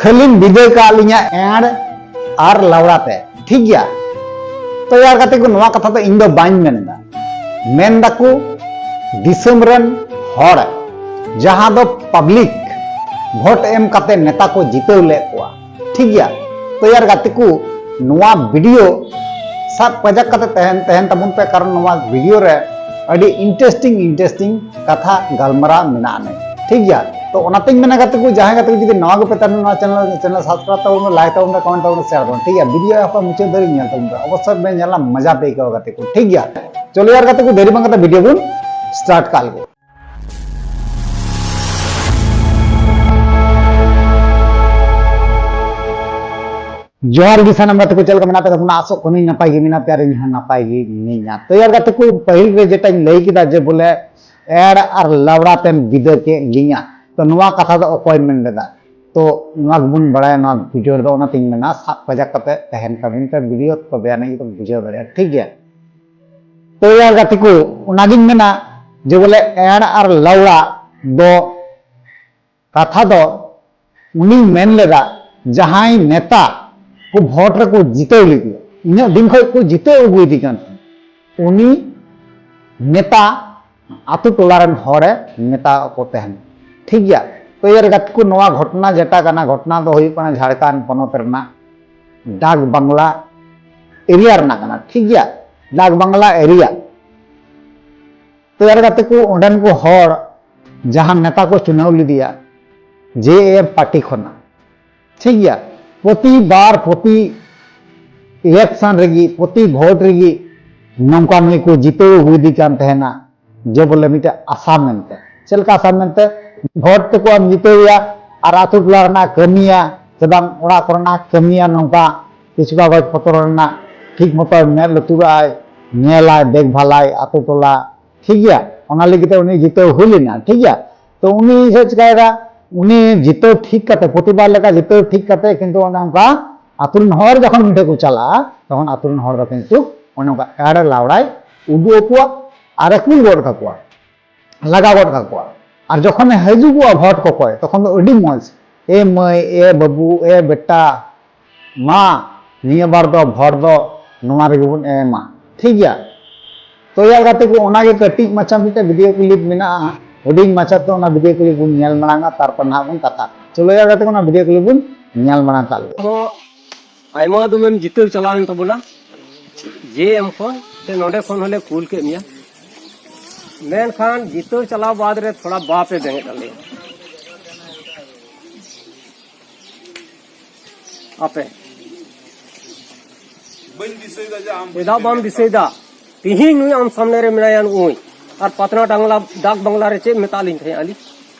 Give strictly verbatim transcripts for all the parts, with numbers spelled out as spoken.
ᱠᱷᱟᱹᱞᱤᱢ ᱵᱤᱫᱟᱹᱭ ᱠᱟᱜ ᱞᱤᱧᱟ ᱮᱸᱲ ᱟᱨ ᱞᱟᱣᱲᱟ ᱛᱮ, ᱴᱷᱤᱠ ᱜᱮᱭᱟ? ᱛᱚ ᱭᱟᱨ ᱜᱟᱛᱮ ᱠᱚ, ᱱᱚᱣᱟ ᱠᱟᱛᱷᱟ ᱫᱚ ᱤᱧ ᱫᱚ ᱵᱟᱹᱧ ᱢᱮᱱ ᱮᱫᱟ, ᱢᱮᱱ ᱫᱟᱠᱚ ᱫᱤᱥᱚᱢ ᱨᱮᱱ ᱦᱚᱲ, ᱡᱟᱦᱟᱸ ᱫᱚ ᱯᱟᱵᱽᱞᱤᱠ ᱵᱷᱳᱴ ᱮᱢ ᱠᱟᱛᱮ ᱱᱮᱛᱟ ᱠᱚ ᱡᱤᱛᱟᱹᱣ ᱞᱮᱫ ᱠᱚᱣᱟ, ᱴᱷᱤᱠ ᱜᱮᱭᱟ? ᱛᱚ ᱭᱟᱨ ᱜᱟᱛᱮ ᱠᱚ, ᱱᱚᱣᱟ ᱵᱷᱤᱰᱤᱭᱳ ᱥᱟᱵ ᱯᱟᱡᱟᱠ ᱠᱟᱛᱮ ᱛᱟᱦᱮᱱ ᱛᱟᱦᱮᱱ ᱛᱟᱵᱚᱱ ᱯᱮ, ᱠᱟᱨᱚᱱ ᱱᱚᱣᱟ ᱵᱷᱤᱰᱤᱭᱳ ᱨᱮ ᱟᱹᱰᱤ ᱤᱱᱴᱟᱨᱮᱥᱴᱤᱝ ᱤᱱᱴᱟᱨᱮᱥᱴᱤᱝ ᱠᱟᱛᱷᱟ ᱜᱟᱞᱢᱟᱨᱟᱣ ᱢᱮᱱᱟᱜᱼᱟ ᱱᱮ, ᱴᱷᱤᱠ ᱜᱮᱭᱟ? ᱛᱚ ᱚᱱᱟᱛᱮᱧ ᱢᱮᱱᱟ ᱜᱟᱛᱮ ᱠᱚ, ᱡᱟᱦᱟᱸᱭ ᱜᱟᱛᱮ ᱠᱚ ᱡᱩᱫᱤ ᱱᱟᱣᱟ ᱜᱮᱯᱮ ᱛᱟᱦᱮᱱᱟ, ᱱᱚᱣᱟ ᱪᱮᱱᱮᱞ ᱪᱮᱱᱮᱞ ᱥᱟᱵᱥᱠᱨᱟᱭᱤᱵ ᱛᱟᱵᱚᱱ ᱯᱮ, ᱞᱟᱭᱤᱠ ᱛᱟᱵᱚᱱ ᱯᱮ, ᱠᱚᱢᱮᱱᱴ ᱛᱟᱵᱚᱱ ᱯᱮ, ᱥᱮᱭᱟᱨ ᱛᱟᱵᱚᱱ, ᱴᱷᱤᱠ ᱜᱮᱭᱟ? ᱵᱷᱤᱰᱤᱭᱳ ᱮᱦᱚᱵ ᱠᱷᱚᱱ ᱢᱩᱪᱟᱹᱫ ᱫᱷᱟᱹᱨᱤᱡ ᱧᱮᱞ ᱛᱟᱵᱚᱱ ᱯᱮ, ᱚᱵᱚᱥᱥᱳᱭ ᱯᱮ ᱧᱮᱞᱟ, ᱢᱚᱡᱟ ᱯᱮ ᱟᱹᱭᱠᱟᱹᱣᱟ ᱜᱟᱛᱮ ᱠᱚ, ᱴᱷᱤᱠ ᱜᱮᱭᱟ? ᱪᱚᱞᱚ ᱭᱟᱨ ᱜᱟᱛᱮ ᱠᱚ, ᱫᱮᱨᱤ ᱵᱟᱝ ᱠᱟᱛᱮ ᱵᱷᱤᱰᱤᱭᱳ ᱵᱚᱱ ᱥᱴᱟᱨᱴ ᱠᱟᱜ ᱞᱮᱜᱮ᱾ ᱡᱚᱦᱟᱨ ᱜᱮ ᱥᱟᱱᱟᱢ ᱜᱟᱛᱮ ᱠᱚ, ᱪᱮᱫ ᱞᱮᱠᱟ ᱢᱮᱱᱟᱜ ᱯᱮ ᱛᱟᱵᱚᱱᱟ? ᱟᱥᱚᱜ ᱠᱟᱹᱱᱟᱹᱧ ᱱᱟᱯᱟᱭ ᱜᱮ ᱢᱮᱱᱟᱜ ᱯᱮᱭᱟ ᱟᱨ ᱤᱧ ᱦᱚᱸ ᱱᱟᱯᱟᱭ ᱜᱮ ᱢᱤᱱᱟᱹᱧᱟ᱾ ᱛᱚ ᱭᱟᱨ ᱜᱟᱛᱮ ᱠᱚ, ᱯᱟᱹᱦᱤᱞ ᱨᱮ ᱡᱮᱴᱟᱧ ᱞᱟᱹᱭ ᱠᱮᱫᱟ ᱡᱮ ᱵᱚᱞᱮ ᱮᱲ ᱟᱨ ᱞᱟᱣᱲᱟ ᱛᱮᱢ ᱵᱤᱫᱟᱹ ᱠᱮᱫ ᱞᱤᱧᱟ, ᱛᱚ ᱱᱚᱣᱟ ᱠᱟᱛᱷᱟ ᱫᱚ ᱚᱠᱚᱭ ᱢᱮᱱ ᱞᱮᱫᱟ? ᱛᱚ ᱱᱚᱣᱟ ᱜᱮᱵᱚᱱ ᱵᱟᱲᱟᱭᱟ ᱱᱚᱣᱟ ᱵᱷᱤᱰᱤᱭᱳ ᱨᱮᱫᱚ, ᱚᱱᱟᱛᱤᱧ ᱢᱮᱱᱟ ᱥᱟᱵ ᱠᱟᱡᱟᱠ ᱠᱟᱛᱮ ᱛᱟᱦᱮᱱ ᱛᱟᱵᱚᱱ ᱯᱮ, ᱵᱷᱤᱰᱤᱭᱳ ᱛᱚᱵᱮ ᱟᱹᱱᱤᱡ ᱜᱮᱵᱚᱱ ᱵᱩᱡᱷᱟᱹᱣ ᱫᱟᱲᱮᱭᱟᱜᱼᱟ, ᱴᱷᱤᱠ ᱜᱮᱭᱟ? ᱛᱚ ᱭᱟᱨ ᱜᱟᱛᱮ ᱠᱚ, ᱚᱱᱟᱜᱤᱧ ᱢᱮᱱᱟ ᱡᱮ ᱵᱚᱞᱮ ᱮᱲ ᱟᱨ ᱞᱟᱣᱲᱟ ᱫᱚ ᱠᱟᱛᱷᱟ ᱫᱚ ᱩᱱᱤ ᱢᱮᱱ ᱞᱮᱫᱟ, ᱡᱟᱦᱟᱸᱭ ᱱᱮᱛᱟ ᱠᱚ ᱵᱷᱳᱴ ᱨᱮᱠᱚ ᱡᱤᱛᱟᱹᱣ ᱞᱮᱫᱮᱭᱟ, ᱤᱱᱟᱹᱜ ᱫᱤᱱ ᱠᱷᱚᱱ ᱠᱚ ᱡᱤᱛᱟᱹᱣ ᱟᱹᱜᱩᱭᱮᱫᱮ ᱠᱟᱱ ᱛᱟᱦᱮᱸᱫ, ᱩᱱᱤ ᱱᱮᱛᱟ ᱟᱛᱳ ᱴᱚᱞᱟ ᱨᱮᱱ ᱦᱚᱲᱮ ᱢᱮᱛᱟ ᱠᱚ ᱛᱟᱦᱮᱱ, ᱴᱷᱤᱠ ᱜᱮᱭᱟ? ᱛᱚ ᱭᱟᱨ ᱜᱟᱛᱮ ᱠᱚ, ᱱᱚᱣᱟ ᱜᱷᱚᱴᱚᱱᱟ ᱡᱮᱴᱟ ᱠᱟᱱᱟ, ᱜᱷᱚᱴᱚᱱᱟ ᱫᱚ ᱦᱩᱭᱩᱜ ᱠᱟᱱᱟ ᱡᱷᱟᱲᱠᱷᱚᱸᱰ ᱯᱚᱱᱚᱛ ᱨᱮᱱᱟᱜ ᱰᱟᱠ ᱵᱟᱝᱞᱟ ᱮᱨᱤᱭᱟ ᱨᱮᱱᱟᱜ ᱠᱟᱱᱟ, ᱴᱷᱤᱠ ᱜᱮᱭᱟ? ᱰᱟᱠ ᱵᱟᱝᱞᱟ ᱮᱨᱤᱭᱟ᱾ ᱛᱚ ᱭᱟᱨ ᱜᱟᱛᱮ ᱠᱚ, ᱚᱸᱰᱮᱱ ᱠᱚ ᱦᱚᱲ ᱡᱟᱦᱟᱸ ᱱᱮᱛᱟ ᱠᱚ ᱪᱩᱱᱟᱹᱣ ᱞᱮᱫᱮᱭᱟ ᱡᱮ ᱮᱢ ᱯᱟᱨᱴᱤ ᱠᱷᱚᱱᱟᱜ, ᱴᱷᱤᱠ ᱜᱮᱭᱟ, ᱯᱨᱚᱛᱤ ᱵᱟᱨ, ᱯᱨᱚᱛᱤ ᱤᱞᱮᱠᱥᱚᱱ ᱨᱮᱜᱮ, ᱯᱨᱚᱛᱤ ᱵᱷᱳᱴ ᱨᱮᱜᱮ ᱱᱚᱝᱠᱟ ᱱᱩᱭ ᱠᱚ ᱡᱤᱛᱟᱹᱣ ᱟᱹᱜᱩᱭᱮᱫᱮ ᱠᱟᱱ ᱛᱟᱦᱮᱱᱟ, ᱡᱮ ᱵᱚᱞᱮ ᱢᱤᱫᱴᱮᱱ ᱟᱥᱟ ᱢᱮᱱᱛᱮ᱾ ᱪᱮᱫ ᱞᱮᱠᱟ ᱟᱥᱟ ᱢᱮᱱᱛᱮ? ᱵᱷᱳᱴ ᱛᱮᱠᱚ ᱟᱢ ᱡᱤᱛᱟᱹᱣᱮᱭᱟ ᱟᱨ ᱟᱛᱳ ᱴᱚᱞᱟ ᱨᱮᱱᱟᱜ ᱠᱟᱹᱢᱤᱭᱟ, ᱥᱮ ᱵᱟᱝ ᱚᱲᱟᱜ ᱠᱚᱨᱮᱱᱟᱜ ᱠᱟᱹᱢᱤᱭᱟ, ᱱᱚᱝᱠᱟ ᱠᱤᱪᱷᱩ ᱠᱟᱜᱚᱡᱽ ᱯᱚᱛᱨᱚ ᱨᱮᱱᱟᱜ ᱴᱷᱤᱠ ᱢᱚᱛᱚ ᱢᱮᱫ ᱞᱩᱛᱩᱨᱟᱜ ᱟᱭ, ᱧᱮᱞᱟᱭ, ᱫᱮᱠᱷᱵᱷᱟᱞᱟᱭ ᱟᱛᱳ ᱴᱚᱞᱟ, ᱴᱷᱤᱠ ᱜᱮᱭᱟ? ᱚᱱᱟ ᱞᱟᱹᱜᱤᱫ ᱛᱮ ᱩᱱᱤ ᱡᱤᱛᱟᱹᱣ ᱦᱩᱭ ᱞᱮᱱᱟ, ᱴᱷᱤᱠ ᱜᱮᱭᱟ? ᱛᱚ ᱩᱱᱤ ᱪᱮᱫ ᱪᱤᱠᱟᱭᱮᱫᱟ? ᱩᱱᱤ ᱡᱤᱛᱟᱹᱣ ᱴᱷᱤᱠ ᱠᱟᱛᱮ, ᱯᱨᱚᱛᱤᱵᱟᱨ ᱞᱮᱠᱟ ᱡᱤᱛᱟᱹᱣ ᱴᱷᱤᱠ ᱠᱟᱛᱮ, ᱠᱤᱱᱛᱩ ᱚᱱᱮ ᱚᱱᱠᱟ ᱟᱛᱳ ᱨᱮᱱ ᱦᱚᱲ ᱡᱚᱠᱷᱚᱱ ᱩᱱᱤ ᱴᱷᱮᱱ ᱠᱚ ᱪᱟᱞᱟᱜᱼᱟ, ᱛᱚᱠᱷᱚᱱ ᱟᱛᱳ ᱨᱮᱱ ᱦᱚᱲ ᱫᱚ ᱠᱤᱱᱛᱩ ᱚᱱᱮ ᱚᱱᱠᱟ ᱮᱲ ᱞᱟᱣᱲᱟᱭ ᱩᱫᱩᱜ ᱟᱠᱚᱣᱟ ᱟᱨ ᱮ ᱠᱩᱞ ᱜᱚᱫ ᱠᱟᱠᱚᱣᱟ, ᱞᱟᱜᱟ ᱜᱚᱫ ᱠᱟᱠᱚᱣᱟ᱾ ᱟᱨ ᱡᱚᱠᱷᱚᱱᱮ ᱦᱤᱡᱩᱜᱚᱜᱼᱟ ᱵᱷᱳᱴ ᱠᱚᱠᱚᱭ, ᱛᱚᱠᱷᱚᱱ ᱫᱚ ᱟᱹᱰᱤ ᱢᱚᱡᱽ, ᱮ ᱢᱟᱹᱭ, ᱮ ᱵᱟᱹᱵᱩ, ᱮ ᱵᱮᱴᱟ, ᱢᱟ ᱱᱤᱭᱟᱹ ᱵᱟᱨ ᱫᱚ ᱵᱷᱳᱴ ᱫᱚ ᱱᱚᱣᱟ ᱨᱮᱜᱮ ᱵᱚᱱ ᱮᱢᱟ, ᱴᱷᱤᱠ ᱜᱮᱭᱟ? ᱛᱚ ᱭᱟᱨ ᱜᱟᱛᱮ ᱠᱚ, ᱚᱱᱟᱜᱮ ᱠᱟᱹᱴᱤᱡ ᱢᱟᱪᱷᱟ ᱢᱤᱫᱴᱮᱱ ᱵᱷᱤᱰᱤᱭᱳ ᱠᱞᱤᱯ ᱢᱮᱱᱟᱜᱼᱟ, ᱦᱩᱰᱤᱧ ᱢᱟᱪᱷᱟ ᱛᱮ ᱚᱱᱟ ᱵᱷᱤᱰᱤᱭᱳ ᱠᱞᱤᱯ ᱵᱚᱱ ᱧᱮᱞ ᱢᱟᱲᱟᱝᱟ, ᱛᱟᱨᱯᱚᱨ ᱱᱟᱦᱟᱜ ᱵᱚᱱ ᱠᱟᱛᱷᱟ᱾ ᱪᱚᱞᱚ ᱭᱟᱨ ᱜᱟᱛᱮ ᱠᱚ, ᱚᱱᱟ ᱵᱷᱤᱰᱤᱭᱳ ᱠᱞᱤᱯ ᱵᱚᱱ ᱧᱮᱞ ᱢᱟᱲᱟᱝ ᱠᱟᱜ ᱞᱮᱜᱮ᱾ ᱦᱚᱸ, ᱟᱭᱢᱟ ᱫᱚᱢᱮᱢ ᱡᱤᱛᱟᱹᱣ ᱪᱟᱞᱟᱣᱮᱱ ᱛᱟᱵᱚᱱᱟ, ᱡᱮ ᱮᱢ ᱠᱷᱚᱱ ᱥᱮ ᱱᱚᱰᱮ ᱠᱷᱚᱱ ᱦᱚᱸᱞᱮ ᱠᱩᱞ ᱠᱮᱫ ᱢᱮᱭᱟ, ᱢᱮᱱᱠᱷᱟᱱ ᱡᱤᱛᱟᱹᱣ ᱪᱟᱞᱟᱣ ᱵᱟᱫ ᱨᱮ ᱛᱷᱚᱲᱟ ᱵᱟᱯᱮ ᱵᱮᱸᱜᱮᱫ ᱟᱞᱮᱭᱟ᱾ ᱟᱯᱮ ᱵᱟᱹᱧ ᱫᱤᱥᱟᱹᱭᱮᱫᱟ ᱡᱮ ᱟᱢ ᱪᱮᱫᱟᱜ ᱵᱟᱢ ᱫᱤᱥᱟᱹᱭᱮᱫᱟ? ᱛᱤᱦᱤᱧ ᱱᱩᱭ ᱟᱢ ᱥᱟᱢᱱᱮ ᱨᱮ ᱢᱮᱱᱟᱭᱟ ᱱᱩᱭ, ᱟᱨ ᱯᱟᱛᱱᱟ ᱰᱟᱝᱞᱟ ᱰᱟᱠ ᱵᱟᱝᱞᱟ ᱨᱮ ᱪᱮᱫ ᱢᱮᱛᱟᱜ ᱞᱤᱧ ᱛᱟᱦᱮᱸᱫ ᱟᱹᱞᱤᱧ?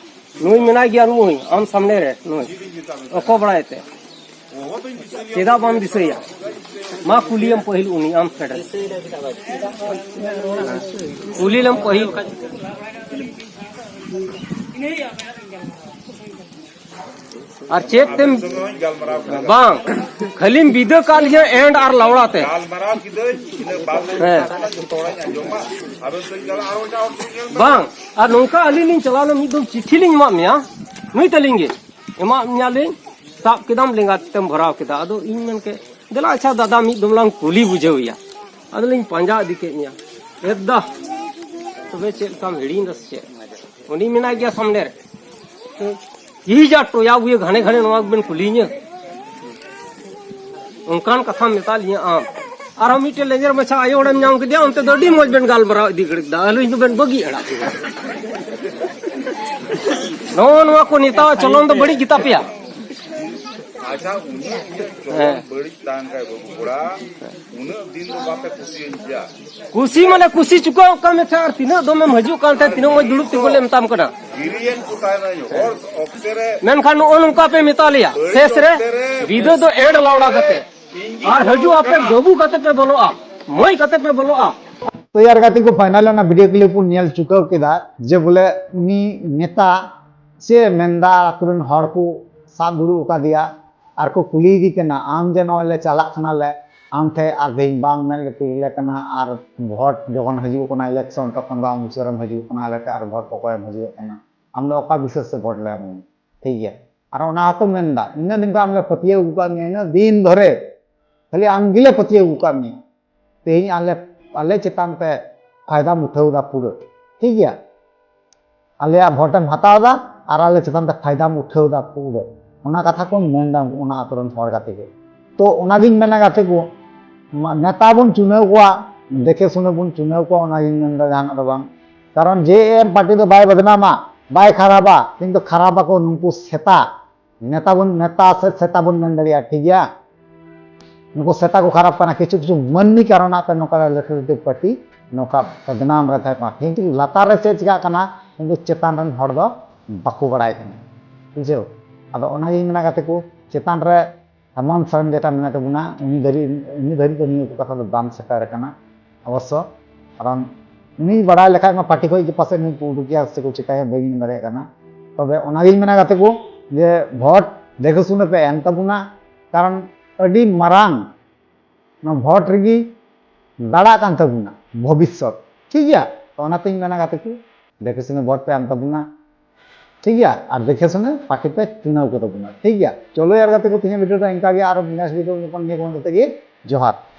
ᱱᱩᱭ ᱢᱮᱱᱟᱭ ᱜᱮᱭᱟ ᱱᱩᱭ ᱟᱢ ᱥᱟᱢᱱᱮ ᱨᱮ, ᱱᱩᱭ ᱚᱠᱚ ᱵᱟᱲᱟᱭ ᱛᱮ᱾ ᱪᱮᱫᱟᱜ ᱵᱟᱢ ᱫᱤᱥᱟᱹᱭᱟ? ᱢᱟ ᱠᱩᱞᱤᱭᱮᱢ ᱯᱟᱹᱦᱤᱞ ᱩᱱᱤ ᱟᱢ ᱯᱷᱮᱰ ᱨᱮ᱾ ᱠᱩᱞᱤ ᱞᱮᱢ ᱯᱟᱹᱦᱤᱞ᱾ ᱟᱨ ᱪᱮᱫ ᱛᱮᱢ ᱵᱟᱝ, ᱠᱷᱟᱹᱞᱤᱢ ᱵᱤᱫᱟᱹ ᱠᱟᱜ ᱞᱤᱧᱟ ᱮᱱᱰ ᱟᱨ ᱞᱟᱣᱲᱟ ᱛᱮ᱾ ᱦᱮᱸ᱾ ᱵᱟᱝ, ᱟᱨ ᱱᱚᱝᱠᱟ ᱟᱹᱞᱤᱧ ᱞᱤᱧ ᱪᱟᱞᱟᱣ ᱞᱮᱱ, ᱢᱤᱫ ᱫᱚᱢ ᱪᱤᱴᱷᱤ ᱞᱤᱧ ᱮᱢᱟᱜ ᱢᱮᱭᱟ, ᱱᱩᱭ ᱛᱟᱹᱞᱤᱧ ᱜᱮ ᱮᱢᱟᱜ ᱢᱮᱭᱟ ᱞᱤᱧ, ᱥᱟᱵ ᱠᱮᱫᱟᱢ ᱞᱮᱸᱜᱟ ᱛᱮᱢ ᱵᱷᱚᱨᱟᱣ ᱠᱮᱫᱟ᱾ ᱟᱫᱚ ᱤᱧ ᱢᱮᱱ ᱠᱮᱫ, ᱫᱮᱞᱟ ᱟᱪᱪᱷᱟ ᱫᱟᱫᱟ, ᱢᱤᱫ ᱫᱚᱢ ᱞᱟᱝ ᱠᱩᱞᱤ ᱵᱩᱡᱷᱟᱹᱣ ᱮᱭᱟ᱾ ᱟᱫᱚ ᱞᱤᱧ ᱯᱟᱸᱡᱟ ᱤᱫᱤ ᱠᱮᱫ ᱢᱮᱭᱟ᱾ ᱮᱫᱟ, ᱛᱚᱵᱮ ᱪᱮᱫ ᱞᱮᱠᱟᱢ ᱦᱤᱲᱤᱧ ᱫᱟ ᱥᱮ ᱪᱮᱫ? ᱩᱱᱤ ᱢᱮᱱᱟᱭ ᱜᱮᱭᱟ ᱥᱟᱢᱱᱮ ᱨᱮ᱾ ᱛᱤ ᱡᱟ ᱴᱚᱭᱟ ᱵᱩᱭᱟᱹ ᱜᱷᱟᱱᱮ ᱜᱷᱟᱱᱮ ᱱᱚᱣᱟ ᱜᱮᱵᱮᱱ ᱠᱩᱞᱤᱧᱟ? ᱚᱱᱠᱟᱱ ᱠᱟᱛᱷᱟᱢ ᱢᱮᱛᱟ ᱞᱤᱧᱟ ᱟᱢ᱾ ᱟᱨᱦᱚᱸ ᱢᱤᱫᱴᱮᱱ ᱞᱮᱸᱡᱮᱨ ᱢᱟᱪᱷᱟ ᱟᱭᱳ ᱦᱚᱲᱮᱢ ᱧᱟᱢ ᱠᱮᱫᱮᱭᱟ, ᱚᱱᱛᱮ ᱫᱚ ᱟᱹᱰᱤ ᱢᱚᱡᱽ ᱵᱮᱱ ᱜᱟᱞᱢᱟᱨᱟᱣ ᱤᱫᱤ ᱜᱷᱟᱹᱲᱤᱡ ᱫᱟ, ᱟᱹᱞᱤᱧ ᱫᱚᱵᱮᱱ ᱵᱟᱹᱜᱤ ᱟᱲᱟᱜ ᱠᱮᱫᱟ᱾ ᱱᱚᱜᱼᱚ ᱱᱚᱣᱟ ᱠᱚ ᱱᱮᱛᱟᱣᱟᱜ ᱪᱚᱞᱚᱱ ᱫᱚ ᱵᱟᱹᱲᱤᱡ ᱜᱮᱛᱟ ᱯᱮᱭᱟ᱾ ᱟᱪᱪᱷᱟ, ᱩᱱᱤ ᱤᱧᱟᱹᱜ ᱪᱚᱞᱚᱱ ᱦᱮᱸ᱾ ᱵᱟᱹᱲᱤᱡ ᱛᱟᱦᱮᱱ ᱠᱷᱟᱡ ᱵᱟᱹᱵᱩ ᱠᱚᱲᱟ, ᱩᱱᱟᱹᱜ ᱫᱤᱱ ᱫᱚ ᱵᱟᱯᱮ ᱠᱩᱥᱤᱭᱟᱹᱧ ᱜᱮᱭᱟ᱾ ᱠᱩᱥᱤ ᱢᱟᱱᱮ ᱠᱩᱥᱤ ᱪᱩᱠᱟᱹᱣ ᱠᱟᱜ ᱢᱮ ᱛᱟᱦᱮᱸ, ᱟᱨ ᱛᱤᱱᱟᱹᱜ ᱫᱚᱢᱮᱢ ᱦᱤᱡᱩᱜ ᱠᱟᱱ ᱛᱟᱦᱮᱸ, ᱛᱤᱱᱟᱹᱜ ᱢᱚᱡᱽ ᱫᱩᱲᱩᱵ ᱛᱤᱸᱜᱩ ᱞᱮ ᱢᱮᱛᱟᱢ ᱠᱟᱱᱟ᱾ ᱦᱤᱨᱤᱭᱮᱱ ᱠᱚ ᱛᱟᱦᱮᱱᱟᱹᱧ ᱦᱚᱲ ᱚᱠᱛᱮ ᱨᱮ᱾ ᱢᱮᱱᱠᱷᱟᱱ ᱱᱚᱜᱼᱚ ᱱᱚᱝᱠᱟ ᱯᱮ ᱢᱮᱛᱟ ᱞᱮᱭᱟ, ᱵᱟᱹᱲᱤᱡ ᱯᱷᱮᱥ ᱨᱮ ᱚᱠᱛᱮ ᱨᱮ ᱵᱤᱫᱟᱹ ᱫᱚ ᱮᱰ ᱞᱟᱣᱲᱟ ᱠᱟᱛᱮ, ᱤᱧ ᱜᱮ ᱟᱨ ᱦᱤᱡᱩᱜ ᱟᱯᱮ ᱵᱟᱹᱵᱩ ᱠᱟᱛᱮ ᱯᱮ ᱵᱚᱞᱚᱜᱼᱟ, ᱢᱟᱹᱭ ᱠᱟᱛᱮ ᱯᱮ ᱵᱚᱞᱚᱜᱼᱟ᱾ ᱛᱚ ᱭᱟᱨ ᱜᱟᱛᱮ ᱠᱚ, ᱯᱷᱟᱭᱱᱟᱞ ᱚᱱᱟ ᱵᱷᱤᱰᱤᱭᱳ ᱠᱞᱤᱯ ᱵᱚᱱ ᱧᱮᱞ ᱪᱩᱠᱟᱹᱣ ᱠᱮᱫᱟ ᱡᱮ ᱵᱚᱞᱮ ᱩᱱᱤ ᱱᱮᱛᱟ ᱥᱮ ᱢᱮᱱᱫᱟ ᱟᱛᱳ ᱨᱮᱱ ᱦᱚᱲ ᱠᱚ ᱥᱟᱵ ᱫᱩᱲᱩᱵ ᱟᱠᱟᱫᱮᱭᱟ ᱟᱨ ᱠᱚ ᱠᱩᱞᱤᱭᱮᱫᱮ ᱠᱟᱱᱟ, ᱟᱢ ᱡᱮ ᱱᱚᱜᱼᱚᱭ ᱞᱮ ᱪᱟᱞᱟᱜ ᱠᱟᱱᱟᱞᱮ ᱟᱢ ᱴᱷᱮᱡ, ᱟᱨ ᱛᱮᱦᱮᱧ ᱵᱟᱝ ᱢᱮᱱ ᱞᱮ ᱠᱩᱞᱤ ᱞᱮ ᱠᱟᱱᱟ, ᱟᱨ ᱵᱷᱳᱴ ᱡᱚᱠᱷᱚᱱ ᱦᱤᱡᱩᱜ ᱠᱟᱱᱟ ᱤᱞᱮᱠᱥᱚᱱ, ᱛᱚᱠᱷᱚᱱ ᱫᱚ ᱟᱢ ᱩᱥᱟᱹᱨᱟᱢ ᱦᱤᱡᱩᱜ ᱠᱟᱱᱟ ᱟᱞᱮ ᱴᱷᱮᱡ, ᱟᱨ ᱵᱷᱳᱴ ᱠᱚᱠᱚᱭᱮᱢ ᱦᱤᱡᱩᱜ ᱠᱟᱱᱟ, ᱟᱢ ᱫᱚ ᱚᱠᱟ ᱵᱤᱥᱟᱹᱥ ᱛᱮ ᱵᱷᱳᱴ ᱞᱮ ᱮᱢᱟᱢᱟ? ᱴᱷᱤᱠ ᱜᱮᱭᱟ, ᱟᱨ ᱚᱱᱟ ᱦᱚᱸᱠᱚ ᱢᱮᱱᱫᱟ, ᱤᱱᱟᱹᱜ ᱫᱤᱱ ᱠᱷᱚᱱ ᱟᱢᱞᱮ ᱯᱟᱹᱛᱭᱟᱹᱣ ᱟᱹᱜᱩ ᱠᱟᱜ ᱢᱮᱭᱟ, ᱤᱱᱟᱹᱜ ᱫᱤᱱ ᱫᱷᱚᱨᱮ ᱠᱷᱟᱹᱞᱤ ᱟᱢ ᱜᱮᱞᱮ ᱯᱟᱹᱛᱭᱟᱹᱣ ᱟᱹᱜᱩ ᱠᱟᱜ ᱢᱮᱭᱟ, ᱛᱮᱦᱮᱧ ᱟᱞᱮ, ᱟᱞᱮ ᱪᱮᱛᱟᱱ ᱯᱮ ᱯᱷᱟᱭᱫᱟᱢ ᱩᱴᱷᱟᱹᱣ ᱫᱟ ᱯᱩᱨᱟᱹ, ᱴᱷᱤᱠ ᱜᱮᱭᱟ? ᱟᱞᱮᱭᱟᱜ ᱵᱷᱳᱴ ᱮᱢ ᱦᱟᱛᱟᱣ ᱫᱟ ᱟᱨ ᱟᱞᱮ ᱪᱮᱛᱟᱱ ᱛᱮ ᱯᱷᱟᱭᱫᱟᱢ ᱩᱴᱷᱟᱹᱣ ᱫᱟ ᱯᱩᱨᱟᱹ, ᱚᱱᱟ ᱠᱟᱛᱷᱟ ᱠᱚ ᱢᱮᱱ ᱫᱟ ᱚᱱᱟ ᱟᱛᱳ ᱨᱮᱱ ᱦᱚᱲ ᱜᱟᱛᱮ ᱠᱚ᱾ ᱛᱚ ᱚᱱᱟᱜᱤᱧ ᱢᱮᱱᱟ ᱜᱟᱛᱮ ᱠᱚ, ᱢᱟ-, ᱱᱮᱛᱟ ᱵᱚᱱ ᱪᱩᱱᱟᱹᱣ ᱠᱚᱣᱟ, ᱫᱮᱠᱷᱮ ᱥᱩᱱᱮ ᱵᱚᱱ ᱪᱩᱱᱟᱹᱣ ᱠᱚᱣᱟ, ᱚᱱᱟᱜᱤᱧ ᱢᱮᱱ ᱫᱟ, ᱡᱟᱦᱟᱱᱟᱜ ᱫᱚ ᱵᱟᱝ᱾ ᱠᱟᱨᱚᱱ ᱡᱮ ᱮᱢ ᱯᱟᱨᱴᱤ ᱫᱚ ᱵᱟᱭ ᱵᱚᱫᱱᱟᱢᱟ, ᱵᱟᱭ ᱠᱷᱟᱨᱟᱯᱟ, ᱠᱤᱱᱛᱩ ᱠᱷᱟᱨᱟᱯ ᱟᱠᱚ ᱱᱩᱠᱩ ᱥᱮᱛᱟ᱾ ᱱᱮᱛᱟ ᱵᱚᱱ, ᱱᱮᱛᱟ ᱥᱮ ᱥᱮᱛᱟ ᱵᱚᱱ ᱢᱮᱱ ᱫᱟᱲᱮᱭᱟᱜᱼᱟ, ᱴᱷᱤᱠ ᱜᱮᱭᱟ? ᱱᱩᱠᱩ ᱥᱮᱛᱟ ᱠᱚ ᱠᱷᱟᱨᱟᱯ ᱠᱟᱱᱟ, ᱠᱤᱪᱷᱩ ᱠᱤᱪᱷᱩ ᱢᱟᱹᱱᱢᱤ ᱠᱟᱨᱚᱱᱟᱜ ᱛᱮ ᱱᱚᱝᱠᱟ ᱞᱮᱡᱤᱥᱞᱮᱴᱤᱵᱷ ᱯᱟᱨᱴᱤ ᱱᱚᱝᱠᱟ ᱵᱚᱫᱱᱟᱢ ᱨᱮ ᱛᱟᱦᱮᱸ ᱠᱟᱱᱟ, ᱠᱤᱱᱛᱩ ᱞᱟᱛᱟᱨ ᱨᱮ ᱪᱮᱫ ᱪᱤᱠᱟᱜ ᱠᱟᱱᱟ, ᱠᱤᱱᱛᱩ ᱪᱮᱛᱟᱱ ᱨᱮᱱ ᱦᱚᱲ ᱫᱚ ᱵᱟᱠᱚ ᱵᱟᱲᱟᱭ ᱠᱟᱱᱟ, ᱵᱩᱡᱷᱟᱹᱣ? ᱟᱫᱚ ᱚᱱᱟᱜᱤᱧ ᱢᱮᱱᱟ ᱜᱟᱛᱮ ᱠᱚ, ᱪᱮᱛᱟᱱ ᱨᱮ ᱦᱮᱢᱚᱱᱛ ᱥᱚᱨᱮᱱ ᱡᱮᱴᱟ ᱢᱮᱱᱟᱭ ᱛᱟᱵᱚᱱᱟ, ᱩᱱᱤ ᱫᱷᱟᱹᱨᱤᱡ, ᱩᱱᱤ ᱫᱷᱟᱹᱨᱤᱡ ᱫᱚ ᱱᱤᱭᱟᱹ ᱠᱚ ᱠᱟᱛᱷᱟ ᱫᱚ ᱵᱟᱝ ᱥᱮᱴᱮᱨ ᱟᱠᱟᱱᱟ ᱚᱵᱚᱥᱥᱚ᱾ ᱠᱟᱨᱚᱱ ᱩᱱᱤ ᱵᱟᱲᱟᱭ ᱞᱮᱠᱷᱟᱡ ᱢᱟ ᱯᱟᱨᱴᱤ ᱠᱷᱚᱡ ᱜᱮ ᱯᱟᱥᱮᱡ ᱱᱩᱭ ᱠᱚ ᱩᱰᱩᱠᱮᱭᱟ ᱥᱮ ᱠᱚ ᱪᱤᱠᱟᱹᱭᱟ, ᱵᱟᱹᱧ ᱢᱮᱱ ᱫᱟᱲᱮᱭᱟᱜ ᱠᱟᱱᱟ᱾ ᱛᱚᱵᱮ ᱚᱱᱟᱜᱤᱧ ᱢᱮᱱᱟ ᱜᱟᱛᱮ ᱠᱚ, ᱡᱮ ᱵᱷᱳᱴ ᱫᱮᱠᱷᱮ ᱥᱩᱱᱮ ᱯᱮ ᱮᱢ ᱛᱟᱵᱚᱱᱟ, ᱠᱟᱨᱚᱱ ᱟᱹᱰᱤ ᱢᱟᱨᱟᱝ ᱱᱚᱣᱟ ᱵᱷᱳᱴ ᱨᱮᱜᱮ ᱫᱟᱲᱟᱜ ᱠᱟᱱ ᱛᱟᱵᱚᱱᱟ ᱵᱷᱚᱵᱤᱥᱥᱚᱛ, ᱴᱷᱤᱠ ᱜᱮᱭᱟ? ᱛᱚ ᱚᱱᱟᱛᱤᱧ ᱢᱮᱱᱟ ᱜᱟᱛᱮ ᱠᱚ, ᱫᱮᱠᱷᱮ ᱥᱩᱱᱮ ᱵᱷᱳᱴ ᱯᱮ ᱮᱢ ᱛᱟᱵᱚᱱᱟ, ᱴᱷᱤᱠ ᱜᱮᱭᱟ? ᱟᱨ ᱫᱮᱠᱷᱮ ᱥᱩᱱᱮ ᱯᱟᱨᱴᱤ ᱯᱮ ᱪᱩᱱᱟᱹᱣ ᱠᱚ ᱛᱟᱵᱚᱱᱟ, ᱴᱷᱤᱠ ᱜᱮᱭᱟ? ᱪᱚᱞᱚ ᱭᱟᱨ ᱜᱟᱛᱮ ᱠᱚ, ᱛᱮᱦᱮᱧᱟᱜ ᱵᱷᱤᱰᱤᱭᱳ ᱫᱚ ᱤᱱᱠᱟ ᱜᱮ, ᱟᱨᱚ next ᱵᱷᱤᱰᱤᱭᱳ ᱧᱟᱯᱟᱢ ᱱᱤᱭᱟᱹ ᱠᱚ ᱢᱮᱱ ᱠᱟᱛᱮ ᱜᱮ ᱡᱚᱦᱟᱨ᱾